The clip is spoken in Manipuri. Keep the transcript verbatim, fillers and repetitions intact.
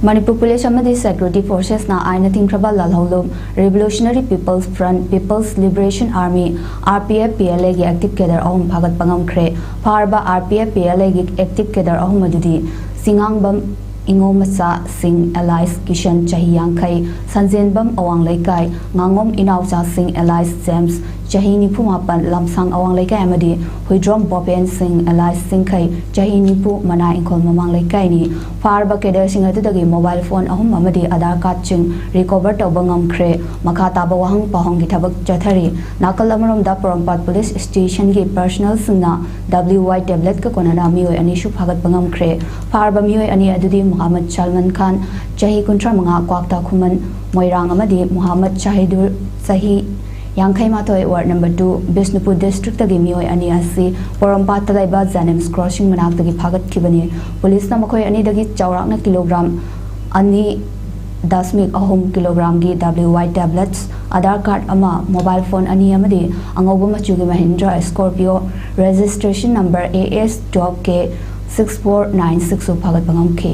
ꯃꯅꯤꯄꯨꯔ ꯄꯨꯂꯤꯁ ꯑꯃꯗꯤ ꯁꯦꯀ꯭ꯌꯨꯔꯤꯇꯤ ꯐꯣꯔꯁꯦꯁꯅ ꯑꯥꯏꯟꯅ ꯊꯤꯡꯈ꯭ꯔꯕ ꯂꯥꯜꯍꯧꯂꯨꯞ Revolutionary People's Front, People's Liberation Army, R P F P L A ꯒꯤ ꯑꯦꯛꯇꯤꯚ ꯀꯦꯗꯔ ꯑꯍꯨꯝ ꯐꯥꯒꯠꯄ ꯉꯝꯈ꯭ꯔꯦ꯫ ꯐꯥꯔꯕ R P F P L A ꯒꯤ ꯑꯦꯛꯇꯤꯚ ꯀꯦꯗꯔ ꯑꯍꯨꯝ ꯑꯗꯨꯗꯤ ꯁꯤꯡꯉꯥꯡꯕꯝ ꯏꯉꯣꯃꯆꯥ ꯁꯤꯡ alias ꯀꯤꯁꯟ, ꯆꯍꯤ ꯌꯥꯡꯈꯩ, ꯁꯟꯖꯦꯟꯕꯝ ꯑꯋꯥꯡ ꯂꯩꯀꯥꯏ ꯉꯥꯉꯣꯝ ꯏꯅꯥꯎꯆꯥ ꯁꯤꯡ alias ꯖꯦꯝꯁ, ꯆꯍꯤ ꯅꯤꯐꯨ ꯃꯥꯄꯟ, ꯂꯝꯁꯥꯡ ꯑꯋꯥꯡ ꯂꯩꯀꯥꯏ ꯑꯃꯗꯤ ꯍꯨꯏꯗ꯭ꯔꯣꯝ ꯕꯣꯄꯦꯟ ꯁꯤꯡ alias ꯆꯤꯡꯈꯩ, ꯆꯍꯤ ꯅꯤꯐꯨ, ꯃꯅꯥ ꯏꯪꯈꯣꯜ ꯃꯃꯥꯡ ꯂꯩꯀꯥꯏꯅꯤ꯫ ꯐꯥꯔꯕ ꯀꯦꯗꯔꯁꯤꯡ ꯑꯗꯨꯗꯒꯤ ꯃꯣꯕꯥꯏꯜ ꯐꯣꯟ ꯑꯍꯨꯝ ꯑꯃꯗꯤ ꯑꯥꯙꯥꯔ ꯀꯥꯔꯗꯁꯤꯡ ꯔꯤꯀꯣꯚꯔ ꯇꯧꯕ ꯉꯝꯈ꯭ꯔꯦ꯫ ꯃꯈꯥ ꯇꯥꯕ ꯋꯥꯍꯪ ꯄꯥꯎꯍꯪꯒꯤ ꯊꯕꯛ ꯆꯠꯊꯔꯤ꯫ ꯅꯥꯀꯜ ꯑꯃꯔꯣꯝꯗ ꯄꯣꯔꯣꯝꯄꯥꯠ ꯄꯨꯂꯤꯁ ꯁ꯭ꯇꯦꯁꯟꯒꯤ ꯄꯔꯁꯅꯦꯜꯁꯤꯡꯅ W Y tablet ꯀ ꯀꯣꯟꯅꯅ ꯃꯤꯑꯣꯏ ꯑꯅꯤꯁꯨ ꯐꯥꯒꯠꯄ ꯉꯝꯈ꯭ꯔꯦ꯫ ꯐꯥꯔꯕ ꯃꯤꯑꯣꯏ ꯑꯅꯤ ꯑꯗꯨꯗꯤ ꯃꯨꯍꯝꯃꯗ ꯁꯜꯃꯥꯟ ꯈꯥꯟ, ꯆꯍꯤ ꯀꯨꯟꯊ꯭ꯔꯥ ꯃꯉꯥ, ꯀ꯭ꯋꯥꯛꯇꯥ ꯈꯨꯃꯟ ꯃꯣꯏꯔꯥꯡ, ꯑꯃꯗꯤ ꯃꯨꯍꯝꯃꯗ ꯁꯥꯍꯤꯗꯨꯔ, ꯆꯍꯤ ꯌꯥꯡꯈꯩ ꯃꯥꯊꯣꯏ, ꯋꯥꯔꯗ ꯅꯝꯕꯔ ꯇꯨ, ꯕꯤꯁꯅꯨꯄꯨꯔ ꯗꯤꯁꯇ꯭ꯔꯤꯛꯇꯒꯤ ꯃꯤꯑꯣꯏ ꯑꯅꯤ ꯑꯁꯤ ꯄꯣꯔꯣꯝꯄꯥꯠꯇ ꯂꯩꯕ ꯖꯦꯅꯤꯝꯁ ꯀ꯭ꯔꯣꯁꯤꯡ ꯃꯅꯥꯛꯇꯒꯤ ꯐꯥꯒꯠꯈꯤꯕꯅꯤ꯫ ꯄꯨꯂꯤꯁꯅ ꯃꯈꯣꯏ ꯑꯅꯤꯗꯒꯤ ꯆꯥꯎꯔꯥꯛꯅ ꯀꯤꯂꯣꯒ꯭ꯔꯥꯝ ꯑꯅꯤ ꯗꯁꯃꯤꯛ ꯑꯍꯨꯝ ꯀꯤꯂꯣꯒ꯭ꯔꯥꯝꯒꯤ W Y tablets, Aadhaar card ꯑꯃ, ꯃꯣꯕꯥꯏꯜ ꯐꯣꯟ ꯑꯅꯤ ꯑꯃꯗꯤ ꯑꯉꯧꯕ ꯃꯆꯨꯒꯤ Mahindra ꯁ꯭ꯀꯣꯔꯄꯤꯌꯣ registration number A S twelve K six four nine six ꯁꯨ ꯐꯥꯒꯠꯄ ꯉꯝꯈꯤ꯫